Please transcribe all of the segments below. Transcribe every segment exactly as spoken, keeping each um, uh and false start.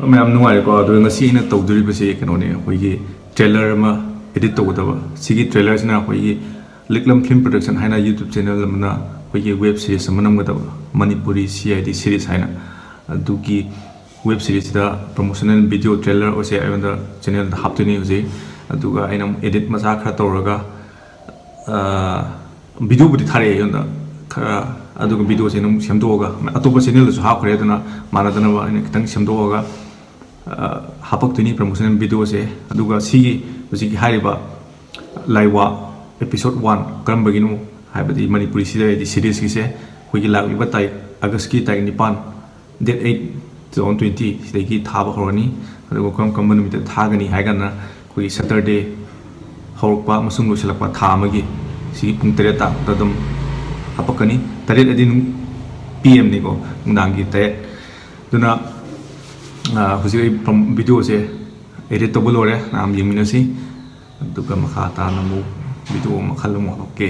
ꯃꯌꯥꯝ ꯅꯨꯡꯉꯥꯏꯔꯦꯀꯣ꯫ ꯑꯗꯨꯒ ꯉꯁꯤ ꯑꯩꯅ ꯇꯧꯗꯣꯔꯤꯕꯁꯤ ꯀꯩꯅꯣꯅꯦ, ꯑꯩꯈꯣꯏꯒꯤ trailer ꯑꯃ edit ꯇꯧꯒꯗꯕ꯫ ꯁꯤꯒꯤ trailer ꯁꯤꯅ ꯑꯩꯈꯣꯏꯒꯤ ꯂꯤꯛꯂꯝ Film Production ꯍꯥꯏꯅ YouTube channel ꯑꯃꯅ ꯑꯩꯈꯣꯏꯒꯤ web series ꯑꯃ ꯅꯝꯒꯗꯕ, Manipuri C I D series ꯍꯥꯏꯅ꯫ ꯑꯗꯨꯒꯤ web series ꯁꯤꯗ promotional video trailer ꯑꯁꯦ ꯑꯩꯉꯣꯟꯗ channel ꯗ ꯍꯥꯞꯇꯣꯏꯅꯤ ꯍꯧꯖꯤꯛ꯫ ꯑꯗꯨꯒ ꯑꯩꯅ ꯑꯃꯨꯛ edit ꯃꯆꯥ ꯈꯔ ꯇꯧꯔꯒ, ꯑ, video ꯕꯨꯗꯤ ꯊꯥꯔꯛꯑꯦ ꯑꯩꯉꯣꯟꯗ ꯈꯔ, ꯑꯗꯨꯒ video ꯁꯦ ꯑꯩꯅ ꯑꯃꯨꯛ ꯁꯦꯝꯗꯣꯛꯑꯒ, ꯑꯇꯣꯞꯄ channel ꯗꯁꯨ ꯍꯥꯞꯈ꯭ꯔꯦ, ꯑꯗꯨꯅ ꯃꯥꯟꯅꯗꯅꯕ ꯑꯩꯅ ꯈꯤꯇꯪ ꯁꯦꯝꯗꯣꯛꯑꯒ, ꯑ, ꯍꯥꯄꯛꯇꯣꯏꯅꯤ promotional video ꯁꯦ꯫ ꯑꯗꯨꯒ ꯁꯤꯒꯤ ꯍꯧꯖꯤꯛꯀꯤ ꯍꯥꯏꯔꯤꯕ ꯂꯥꯏꯋꯥ episode one ꯀꯔꯝꯕꯒꯤꯅꯣ ꯍꯥꯏꯕꯗꯤ Manipuri C I D series ꯀꯤꯁꯦ ꯑꯩꯈꯣꯏꯒꯤ ꯂꯥꯛꯂꯤꯕ ꯇꯥꯔꯤꯛ, August ꯀꯤ ꯇꯥꯔꯤꯛ ꯅꯤꯄꯥꯟ, date eight, two thousand twenty ꯁꯤꯗꯒꯤ ꯊꯥꯕ ꯍꯧꯔꯅꯤ꯫ ꯑꯗꯨꯒ ꯀꯔꯝ ꯀꯔꯝꯕ ꯅꯨꯃꯤꯠꯇ ꯊꯥꯒꯅꯤ ꯍꯥꯏ ꯀꯥꯟꯗ, ꯑꯩꯈꯣꯏꯒꯤ Saturday ꯍꯧꯔꯛꯄ ꯑꯃꯁꯨꯡ ꯂꯣꯏꯁꯤꯜꯂꯛꯄ ꯊꯥ ꯑꯃꯒꯤ ꯁꯤꯒꯤ ꯄꯨꯡ ꯇꯔꯦꯠ ꯇꯥꯕꯗ ꯑꯗꯨꯝ ꯍꯥꯄꯛꯀꯅꯤ꯫ ꯇꯔꯦꯠ ꯑꯗꯤ ꯑꯗꯨꯝ P M ꯅꯤꯀꯣ, ꯅꯨꯡꯗꯥꯡꯒꯤ ꯇꯔꯦꯠ꯫ ꯑꯗꯨꯅ, ꯑ, ꯍꯧꯖꯤꯛ ꯑꯩ ꯄ꯭ꯔꯝ-, video ꯁꯦ edit ꯇꯧꯕ ꯂꯣꯏꯔꯦ, ꯃꯌꯥꯝ ꯌꯦꯡꯃꯤꯟꯅꯁꯤ꯫ ꯑꯗꯨꯒ ꯃꯈꯥ ꯇꯥꯅ ꯑꯃꯨꯛ video ꯃꯈꯜ ꯑꯃꯨꯛ ꯍꯥꯄꯛꯀꯦ꯫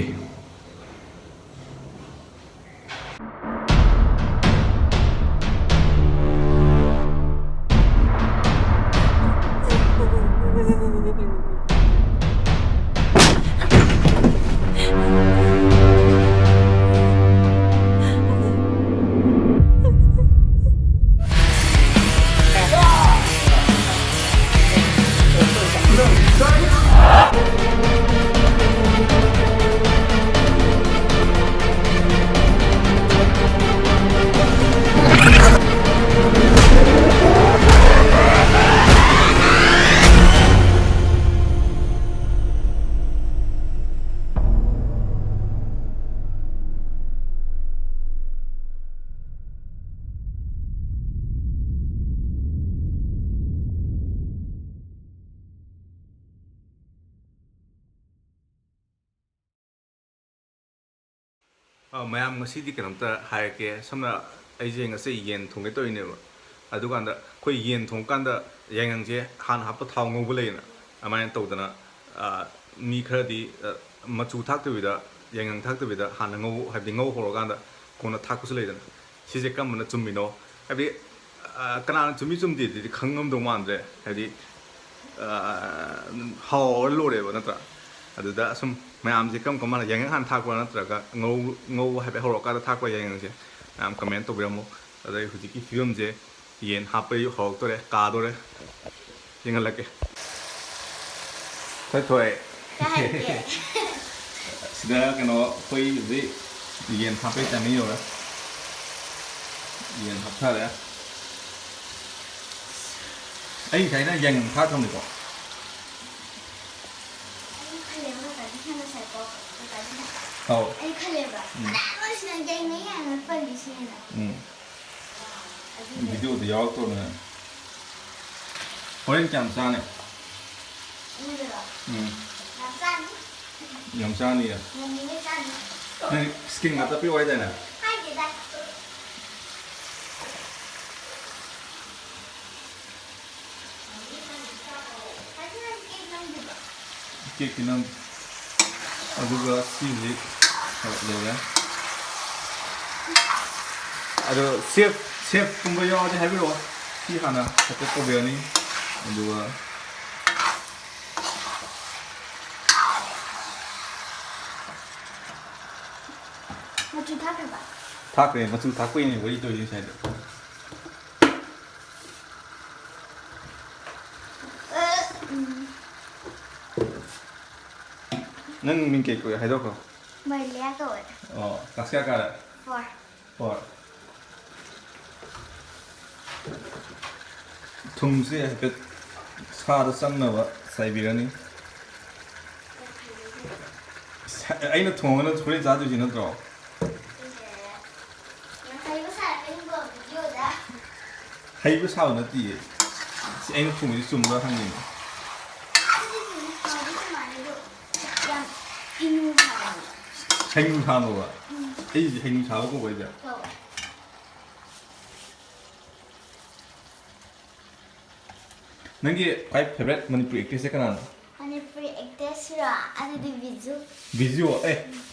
ꯑ, ꯃꯌꯥꯝ, ꯉꯁꯤꯗꯤ ꯀꯩꯅꯣꯝꯇ ꯍꯥꯏꯔꯛꯀꯦ꯫ ꯁꯝꯅ, ꯑꯩꯁꯦ ꯉꯁꯤ ꯌꯦꯟ ꯊꯣꯡꯒꯦ ꯇꯧꯔꯤꯅꯦꯕ꯫ ꯑꯗꯨꯀꯥꯟꯗ ꯑꯩꯈꯣꯏ ꯌꯦꯟ ꯊꯣꯡꯀꯥꯟꯗ ꯌꯥꯏꯉꯪꯁꯦ ꯍꯥꯟꯅ ꯍꯥꯞꯄ ꯊꯥꯎ ꯉꯧꯕ ꯂꯩꯌꯦꯅ, ꯑꯗꯨꯃꯥꯏꯅ ꯇꯧꯗꯅ, ꯑ, ꯃꯤ ꯈꯔꯗꯤ, ꯑ, ꯃꯆꯨ ꯊꯥꯛꯇꯕꯤꯗ, ꯌꯥꯏꯉꯪ ꯊꯥꯛꯇꯕꯤꯗ ꯍꯥꯟꯅ ꯉꯧ-, ꯍꯥꯏꯕꯗꯤ ꯉꯧ ꯍꯧꯔꯀꯥꯟꯗ ꯀꯣꯟꯅ ꯊꯥꯛꯄꯁꯨ ꯂꯩꯗꯅ꯫ ꯁꯤꯁꯦ ꯀꯔꯝꯕꯅ ꯆꯨꯝꯃꯤꯅꯣ? ꯍꯥꯏꯕꯗꯤ, ꯑ, ꯑ, ꯀꯅꯥꯅ ꯆꯨꯝꯃꯤ ꯆꯨꯝꯗꯦꯗꯨꯗꯤ ꯈꯪꯉꯝꯗꯧ ꯃꯥꯟꯗ꯭ꯔꯦ, ꯍꯥꯏꯗꯤ, ꯑ, ꯍꯥꯎꯔ ꯂꯣꯏꯔꯦꯕ ꯅꯠꯇ꯭ꯔꯥ? ꯑꯗꯨꯗ ꯁꯨꯝ ꯃꯌꯥꯝꯁꯦ ꯀꯔꯝ ꯀꯔꯝꯕꯅ ꯌꯥꯏꯉꯪ ꯍꯥꯟꯅ ꯊꯥꯛꯄ꯭ꯔꯥ ꯅꯠꯇ꯭ꯔꯒ ꯉꯧ-, ꯉꯧꯕ ꯍꯥꯏꯐꯦꯠ ꯍꯧꯔꯛꯀꯥꯟꯗ ꯊꯥꯛꯄ꯭ꯔꯥ ꯌꯥꯏꯉꯪꯁꯦ? ꯃꯌꯥꯝ comment ꯇꯧꯕꯤꯔꯝꯃꯣ꯫ ꯑꯗꯩ ꯍꯧꯖꯤꯛꯀꯤ ꯐꯤꯕꯝꯁꯦ ꯌꯦꯟ ꯍꯥꯞꯄꯩ ꯍꯧꯔꯛꯇꯣꯔꯦ, ꯀꯥꯗꯣꯔꯦ꯫ ꯌꯦꯡꯍꯜꯂꯛꯀꯦ꯫ ꯊꯣꯏ ꯊꯣꯏ꯫ ꯀꯥꯏꯒꯦ? ꯁꯤꯗ ꯀꯩꯅꯣ, ꯑꯩꯈꯣꯏ ꯍꯧꯖꯤꯛ ꯌꯦꯟ ꯍꯥꯞꯄꯩ timing ꯌꯧꯔꯦ꯫ ꯌꯦꯟ ꯍꯥꯞꯊꯔꯦ꯫ ꯑꯩ ꯉꯁꯥꯏꯅ ꯌꯥꯏꯉꯪ ꯊꯥꯛꯈ꯭ꯔꯕꯅꯤꯀꯣ꯫ ꯑꯩꯅ ꯈꯜꯂꯦꯕ ꯀꯀꯥꯒꯤ ꯍꯦꯟꯅ ꯉꯁꯥꯏꯀꯣ, ꯀꯀꯥꯒꯤ ꯍꯦꯟꯅ꯫ ꯑꯧ꯫ ꯑꯩ ꯈꯜꯂꯦꯕ꯫ ꯎꯝ꯫ ꯀꯅꯥꯅꯣ ꯁꯤꯅ ꯌꯥꯏꯉꯪ ꯌꯥꯏꯉꯪ ꯄꯜꯂꯤꯁꯦꯅ꯫ ꯎꯝ꯫ ꯑꯗꯨꯅꯦ꯫ Video ꯗ ꯌꯥꯎꯔꯛꯇ꯭ꯔꯣ ꯅꯪ? ꯍꯣꯔꯦꯟ ꯀꯌꯥꯝ ꯆꯥꯅꯤ? ꯑꯃꯗꯨꯔꯣ? ꯎꯝ꯫ ꯌꯥꯝ ꯆꯥꯅꯤ꯫ ꯌꯥꯝ ꯆꯥꯅꯤꯌꯦ? ꯉꯝꯃꯤꯉꯩ ꯆꯥꯅꯤ꯫ ꯅꯪ skin ꯉꯥꯛꯇ ꯄꯤꯌꯨ ꯍꯥꯏꯗꯥꯏꯅꯦ? ꯍꯥꯏꯗꯦꯗ꯫ Cake ꯇꯤ ꯅꯝ꯫ ꯑꯗꯨꯒ ꯁꯤꯁꯤ ꯂꯩꯔꯦ꯫ ꯑꯗꯣ chef, chef ꯀꯨꯝꯕ ꯌꯥꯎꯔꯗꯤ ꯍꯥꯏꯕꯤꯔꯛꯑꯣ꯫ ꯁꯤ ꯍꯥꯟꯅ ꯍꯥꯏꯐꯦꯠ ꯇꯧꯕꯤꯔꯅꯤ꯫ ꯑꯗꯨꯒ ꯃꯆꯨ ꯊꯥꯛꯈ꯭ꯔꯕ? ꯊꯥꯛꯈ꯭ꯔꯦ, ꯃꯆꯨ ꯊꯥꯛꯄꯩꯅꯦ ꯋꯥꯔꯤ ꯇꯧꯔꯤꯁꯦ ꯉꯁꯥꯏꯗꯣ꯫ ꯎꯝ꯫ ꯅꯪ ꯃꯤꯡ ꯀꯩ ꯀꯧꯏ ꯍꯥꯏꯗꯣꯛꯈ꯭ꯔꯣ꯫ ꯃꯔꯂꯤꯌꯥ ꯀꯧꯋꯦ꯫ ꯑꯣ, class ꯀꯌꯥ ꯀꯥꯔꯦ? Four꯫ Four꯫ ꯊꯨꯝꯁꯦ ꯍꯥꯏꯐꯦꯠ ꯁꯥꯗ ꯆꯪꯅꯕ ꯆꯥꯏꯕꯤꯔꯅꯤ꯫ ꯑꯩꯅ ꯊꯣꯡꯉꯒ ꯍꯣꯔꯦꯟ ꯆꯥꯗꯣꯏꯁꯤ ꯅꯠꯇ꯭ꯔꯣ? ꯍꯩꯕ ꯁꯥꯔꯛꯀꯅꯤꯀꯣ video ꯗ꯫ ꯍꯩꯕ ꯁꯥꯕ ꯅꯠꯇꯤꯌꯦ꯫ ꯁꯤ ꯑꯩꯅ ꯊꯣꯡꯕꯁꯤ ꯆꯨꯝꯕ꯭ꯔꯥ ꯍꯪꯉꯤꯅꯦ꯫ ꯑꯗꯨꯗꯤ ꯆꯨꯝꯃꯤ, ꯍꯥꯎꯗꯤ ꯆꯨꯝꯃꯛꯑꯅꯤ ꯑꯗꯨ ꯌꯥꯝ ꯍꯩꯅꯨ ꯁꯥꯕꯅꯤ꯫ ꯍꯩꯅꯨ ꯁꯥꯕ꯭ꯔꯕ? ꯎꯝ꯫ ꯑꯩꯁꯦ ꯍꯩꯅꯨ ꯁꯥꯕ ꯀꯧꯕ ꯑꯩꯁꯦ? ꯀꯧꯋꯦ꯫ ꯅꯪꯒꯤ ꯈ꯭ꯋꯥꯏ favourite ꯃꯅꯤꯄꯨꯔꯤ actress ꯁꯦ ꯀꯅꯥꯅꯣ? ꯃꯅꯤꯄꯨꯔꯤ actress ꯔꯣ? ꯑꯗꯨꯗꯤ ꯕꯤꯖꯨ꯫ ꯕꯤꯖꯨ? ꯑꯦ,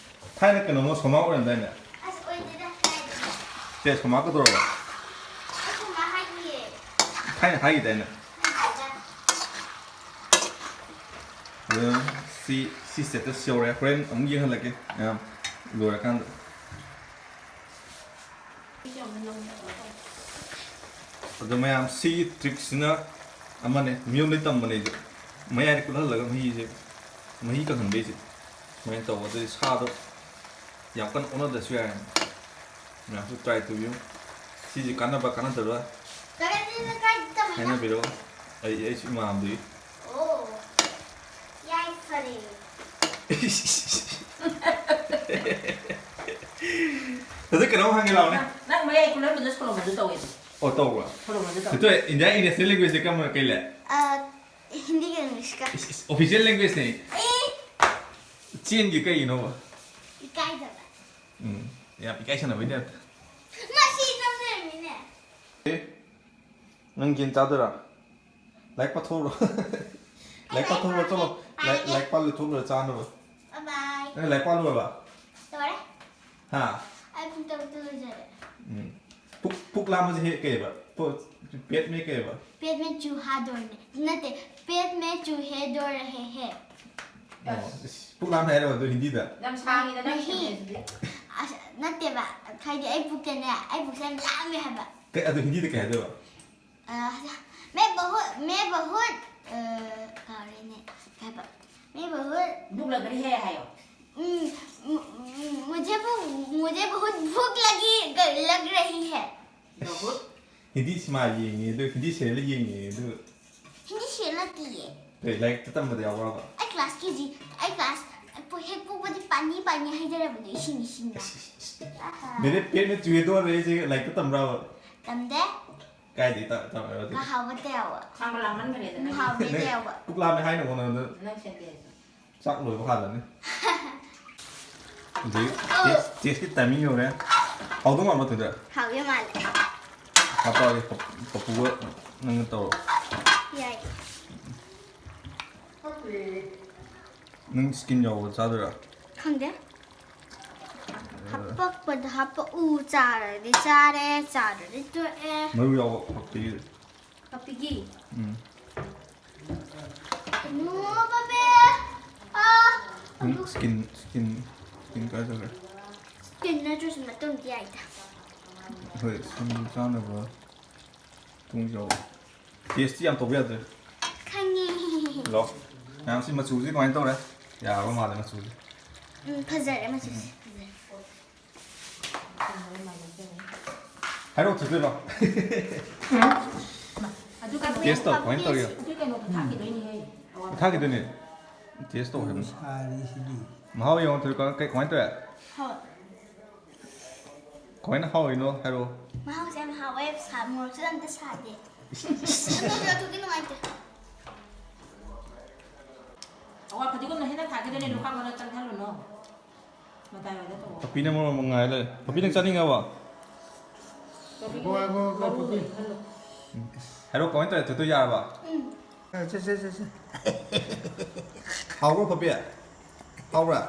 ꯊꯥꯏꯅ ꯀꯩꯅꯣꯝꯃ ꯁꯣꯃꯥ ꯑꯣꯏꯔꯝꯗꯥꯏꯅꯦ? ꯑꯁ, ꯑꯣꯏꯗꯦꯗ, ꯀꯥꯏꯗꯒꯤ꯫ ꯁꯦ, ꯁꯣꯃꯥ ꯀꯩꯗꯧꯔꯕ? ꯑꯁ, ꯁꯣꯃꯥ ꯍꯥꯏꯗꯤ ꯊꯥꯏꯅ ꯍꯥꯏꯈꯤꯗꯥꯏꯅꯦ? ꯑꯗꯨ ꯁꯤ, ꯁꯤ status ꯌꯧꯔꯦ꯫ ꯍꯣꯔꯦꯟ ꯑꯃꯨꯛ ꯌꯦꯡꯍꯜꯂꯛꯀꯦ ꯃꯌꯥꯝ ꯂꯣꯏꯔꯀꯥꯟꯗ꯫ ꯑꯗꯣ ꯃꯌꯥꯝ, ꯁꯤꯒꯤ trickꯁꯤꯅ ꯑꯃꯅꯦ, ꯃꯤꯉꯣꯟꯗꯩ ꯇꯝꯕꯅꯦ ꯑꯩꯁꯨ꯫ ꯃꯌꯥꯏꯗ ꯀꯨꯠꯍꯜꯂꯒ ꯃꯍꯤꯁꯦ, ꯃꯍꯤ ꯀꯪꯍꯟꯕꯩꯁꯦ ꯁꯨꯃꯥꯏꯅ ꯇꯧꯕ꯫ ꯑꯗꯨꯗꯤ ꯁꯥꯗꯣ ꯌꯥꯝ ꯀꯟꯅ ꯑꯣꯟꯅꯗ꯭ꯔꯁꯨ ꯌꯥꯔꯦ꯫ ꯃꯌꯥꯝꯁꯨ try ꯇꯧꯕꯤꯌꯨ꯫ ꯁꯤꯁꯦ ꯀꯥꯟꯅꯕ ꯀꯥꯟꯅꯗꯕ ꯀꯔꯤꯅꯣ ꯀꯥꯏꯗ ꯇꯝꯃꯤꯅꯣ? ꯍꯥꯏꯅꯕꯤꯔꯛꯑꯣ꯫ ꯑꯩ, ꯑꯩꯁꯨ ꯏꯃꯥꯟꯅꯕꯗꯨꯒꯤ꯫ ꯑꯣ, ꯌꯥꯏ, ꯐꯔꯦ꯫ ꯑꯗꯨ ꯀꯩꯅꯣꯝ ꯍꯪꯒꯦ ꯂꯥꯛꯑꯣꯅꯦ꯫ ꯅꯪ, ꯅꯪ ꯃꯌꯥꯏ ꯀꯨꯜꯂꯝꯕꯗꯣ ꯁꯣꯂꯣꯃꯣꯟꯁꯨ ꯇꯧꯋꯦ꯫ ꯑꯣ, ꯇꯧꯕ꯭ꯔꯣ? ꯁꯣꯂꯣꯃꯣꯟꯁꯨ ꯇꯧꯋꯦ꯫ ꯅꯠꯇꯦ, ꯏꯟꯗꯤꯌꯥꯒꯤ national languagehueꯁꯦ ꯀꯔꯝꯕ, ꯀꯩ ꯂꯩ? ꯑ, ꯍꯤꯟꯗꯤꯒ ꯏꯪꯂꯤꯁꯀ꯫ ꯏꯁ, ꯏꯁ, official languageꯅꯦ꯫ ꯑꯦ! ꯆꯦꯟꯒꯤ ꯀꯩꯒꯤꯅꯣꯕ? ꯏꯀꯥꯏꯗꯕ꯫ ꯎꯝ, ꯌꯥꯝ ꯏꯀꯥꯏ ꯁꯥꯟꯅꯕꯩ typeꯇ꯫ ꯃꯁꯤ ꯅꯪ ꯂꯩꯔꯝꯃꯤꯅꯦ꯫ ꯑꯦ, ꯅꯪ ꯌꯦꯟ ꯆꯥꯗꯣꯏꯔꯥ? ꯂꯥꯏꯔꯤꯛ ꯄꯥꯊꯣꯛꯎꯔꯣ꯫ ꯂꯥꯏꯔꯤꯛ ꯄꯥꯊꯣꯛꯎꯔꯣ, ꯆꯠꯂꯣ꯫ ꯂꯥꯏꯔꯤꯛ, ꯄꯥꯒꯦ꯫ ꯂꯥꯏꯔꯤꯛ ꯄꯥ ꯂꯣꯏꯊꯣꯛꯂꯣꯏꯔ ꯆꯥꯅꯕ꯫ Bye bye꯫ ꯅꯪ ꯂꯥꯏꯔꯤꯛ ꯄꯥ ꯂꯣꯏꯔꯕ? ꯂꯣꯏꯔꯦ꯫ ꯍꯥ? ꯑꯩ ꯄꯨꯡ ꯇꯔꯨꯛꯇ ꯂꯣꯏꯖꯔꯦ꯫ ꯎꯝ꯫ ꯄꯨꯛ, ꯄꯨꯛ ꯂꯥꯝꯕꯁꯦ ꯍꯦꯛ ꯀꯩꯕ? ꯄꯨ-, ꯄꯦꯠ ꯃꯦ ꯀꯩꯕ? ꯄꯦꯠ ꯃꯦ ꯆꯨꯍꯥ ꯗꯣꯔ ꯅꯦ-, ꯅꯠꯇꯦ, ꯄꯦꯠ ꯃꯦ ꯆꯨꯍꯦ ꯗꯣꯔ ꯔꯍꯦ ꯍꯦ꯫ ꯑꯣ, ꯏꯁ, ꯄꯨꯛ ꯂꯥꯝꯃꯦ ꯍꯥꯏꯔꯕ ꯑꯗꯨ ꯍꯤꯟꯗꯤꯗ? ꯌꯥꯝ ꯁꯥꯡꯉꯤꯗ ꯅꯪ ꯅꯍꯤ꯫ Sentenceꯗꯨꯗꯤ꯫ ꯑꯁ, ꯅꯠꯇꯦꯕ, ꯍꯥꯏꯗꯤ ꯑꯩ ꯄꯨꯛꯇꯅꯦ, ꯑꯩ ꯄꯨꯛꯁꯦ ꯌꯥꯝ ꯂꯥꯝꯃꯦ ꯍꯥꯏꯕ꯫ ꯀꯩ, ꯑꯗꯨ ꯍꯤꯟꯗꯤꯗ ꯀꯩ ꯍꯥꯏꯗꯣꯏꯕ? ꯑ, मैं बहुत, मैं बहुत, ꯑ, ꯀꯥꯎꯔꯦꯅꯦ꯫ ꯀꯩ ꯍꯥꯏꯕ? मैं बहुत ꯚꯨꯛ ꯂꯒ ꯔꯍꯤ ꯍꯦ ꯍꯥꯏꯌꯣ꯫ ꯎꯝ, ꯎꯝ, ꯎꯝ, मुझे भू-, मुझे बहुत भूख लगी, लग रही है। बहुत? ꯍꯤꯟꯗꯤ ꯁꯤꯃꯥ ꯌꯦꯡꯉꯤ ꯑꯗꯨ, ꯍꯤꯟꯗꯤ serial ꯌꯦꯡꯉꯤ ꯑꯗꯨ꯫ ꯍꯤꯟꯗꯤ serial ꯅꯠꯇꯤꯌꯦ꯫ ꯀꯩ, ꯂꯥꯏꯔꯤꯛꯇ ꯇꯝꯕꯗ ꯌꯥꯎꯕ꯭ꯔꯕ? ꯑꯩ class KG, ꯑꯩ class ꯍꯦꯛ ꯄꯣꯛꯄꯗꯤ ꯄꯥꯅꯤ ꯄꯥꯅꯤ ꯍꯥꯏꯖꯔꯕꯅꯦ, ꯏꯁꯤꯡ ꯏꯁꯤꯡꯅ꯫ ꯑꯍꯥ꯫ ꯃꯦꯔꯦ ꯄꯦꯠ ꯃꯦ ꯆꯨꯍꯦ ꯗꯣꯔ ꯔꯍꯦ ꯁꯦ ꯂꯥꯏꯔꯤꯛꯇ ꯇꯝꯕ꯭ꯔꯕ? ꯇꯝꯗꯦ꯫ ꯀꯥꯏꯗꯩ ꯇ-, ꯇꯝꯃꯛꯏꯕ ꯑꯗꯨꯗꯤ? ꯉꯍꯥꯎꯕ ꯇꯌꯥꯎꯕ꯫ ꯈꯥꯡꯕ ꯂꯥꯡꯃꯟꯈ꯭ꯔꯦꯗ ꯅꯪ꯫ ꯉꯍꯥꯎꯕ ꯅꯪ ꯇꯌꯥꯎꯕ꯫ ꯄꯨꯛ ꯂꯥꯝꯃꯦ ꯍꯥꯏꯅ ꯍꯣꯠꯅꯕꯗ ꯅꯪ sentence꯫ ꯆꯥꯛ ꯂꯣꯏꯕ ꯍꯥꯜꯂꯅꯤ꯫ ꯍꯧꯖꯤꯛ ꯑꯣ꯫ Test, testꯀꯤ timing ꯌꯧꯔꯦ꯫ ꯍꯥꯎꯗꯧ ꯃꯥꯟꯕ꯭ꯔꯣ, ꯊꯣꯏꯗꯣꯏ? ꯍꯥꯎꯗꯧ ꯃꯥꯜꯂꯦ꯫ ꯍꯥꯞꯄꯛꯑꯒꯦ, ꯄꯞ-, ꯄꯞꯄꯨꯒ ꯅꯪꯒ ꯇꯧꯔꯣ꯫ ꯌꯥꯏ꯫ ꯅꯪ skin ꯌꯥꯎꯕ ꯆꯥꯗꯣꯏꯔꯥ? ꯈꯪꯗꯦ꯫ ꯍꯥꯄꯛꯄꯗ ꯍꯥꯄꯛꯎ, ꯆꯥꯔꯗꯤ ꯆꯥꯔꯦ, ꯆꯥꯗ꯭ꯔꯗꯤ ꯇꯣꯛꯑꯦ꯫ ꯃꯔꯨ ꯌꯥꯎꯕ ꯍꯥꯞꯄꯤꯒꯦ꯫ ꯄꯞꯄꯤꯒꯤ꯫ ꯎꯝ꯫ ꯀꯩꯅꯣ ꯄꯞꯄꯤ꯫ ꯑꯥ꯫ ꯎꯝ, skin, skin, skin ꯀꯥꯏ ꯆꯠꯈ꯭ꯔꯦ? Skin ꯅꯠꯇ꯭ꯔꯁꯨ ꯃꯇꯨꯝꯗꯤ ꯌꯥꯏꯗ꯫ ꯍꯣꯏ, ꯁꯤꯡꯖꯨ ꯆꯥꯅꯕ ꯇꯨꯡꯖꯧ꯫ Taste ꯇꯤ ꯌꯥꯝ ꯇꯧꯕ ꯌꯥꯗ꯭ꯔꯦ꯫ ꯈꯪꯉꯦ꯫ ꯂꯣ꯫ ꯃꯌꯥꯝ ꯁꯤ ꯃꯆꯨꯁꯤ ꯀꯃꯥꯏꯅ ꯇꯧꯔꯦ? ꯌꯥꯔꯕ ꯃꯥꯜꯂꯦ ꯃꯆꯨꯁꯦ꯫ ꯎꯝ, ꯐꯖꯔꯦ ꯃꯆꯨꯁꯦ꯫ ꯐꯖꯔꯦ꯫ ꯍꯥꯏꯔꯛꯑꯣ, ꯊꯣꯏꯊꯣꯏꯔꯣ? ꯑꯗꯨ ꯀꯩꯅꯣ Taste ꯇꯧ, ꯀꯃꯥꯏꯅ ꯇꯧꯔꯤꯒꯦ? ꯑꯗꯨ ꯀꯩꯅꯣ ꯊꯥꯛꯈꯤꯗꯣꯏꯅꯦꯍꯦ꯫ ꯊꯥꯛꯈꯤꯗꯣꯏꯅꯦ꯫ Taste ꯇꯧ ꯍꯥꯏꯕꯅꯤ꯫ ꯁꯥꯔꯤꯁꯤꯗꯤ꯫ ꯃꯍꯥꯎ ꯌꯦꯡꯉꯣ, ꯊꯣꯏ, ꯀꯃꯥꯏ-, ꯀꯩ-, ꯀꯃꯥꯏꯅ ꯇꯧꯋꯦ? ꯍꯣꯏ꯫ ꯀꯃꯥꯏꯅ ꯍꯥꯎꯔꯤꯅꯣ ꯍꯥꯏꯔꯛꯑꯣ꯫ ꯃꯍꯥꯎꯁꯦ ꯌꯥꯝ ꯍꯥꯎꯋꯦ, ꯁꯥ-, ꯃꯣꯔꯣꯛꯁꯨ ꯑꯝꯇ ꯁꯥꯗꯦ꯫ ꯁꯤꯡꯗꯣ ꯂꯧꯊꯣꯛꯀꯦ ꯅꯨꯡꯉꯥꯏꯇꯦ꯫ ꯑꯋꯥ ꯐꯗꯤꯒꯣꯝꯅ ꯍꯦꯟꯅ ꯊꯥꯛꯀꯗꯣꯏꯅꯦ, ꯂꯨꯈꯥꯛ ꯃꯔꯛꯇ ꯆꯪꯍꯜꯂꯨꯅꯣ꯫ ꯃꯇꯥꯏꯋꯥꯏꯗ ꯇꯧꯑꯣ꯫ ꯄꯄꯤꯅ ꯃꯔꯣꯟ ꯑꯃ ꯉꯥꯏ ꯂꯩꯔꯦ꯫ ꯄꯄꯤ, ꯅꯪ ꯆꯥꯅꯤꯡꯉꯕꯣ? ꯄꯄꯤ ꯍꯣꯏ, ꯍꯣꯏ, ꯍꯣꯏ, ꯃꯔꯨ ꯄꯄꯤ꯫ ꯂꯩꯍꯜꯂꯣ꯫ ꯍꯥꯏꯔꯛꯑꯣ, ꯀꯃꯥꯏꯅ ꯇꯧꯔꯦ? ꯊꯣꯏꯊꯣꯏ ꯌꯥꯔꯕ? ꯎꯝ꯫ ꯁꯦ, ꯁꯦ, ꯁꯦ, ꯁꯦ꯫ ꯍꯥꯎꯕ꯭ꯔꯣ, ꯄꯄꯤ? ꯍꯥꯎꯕ꯭ꯔꯥ?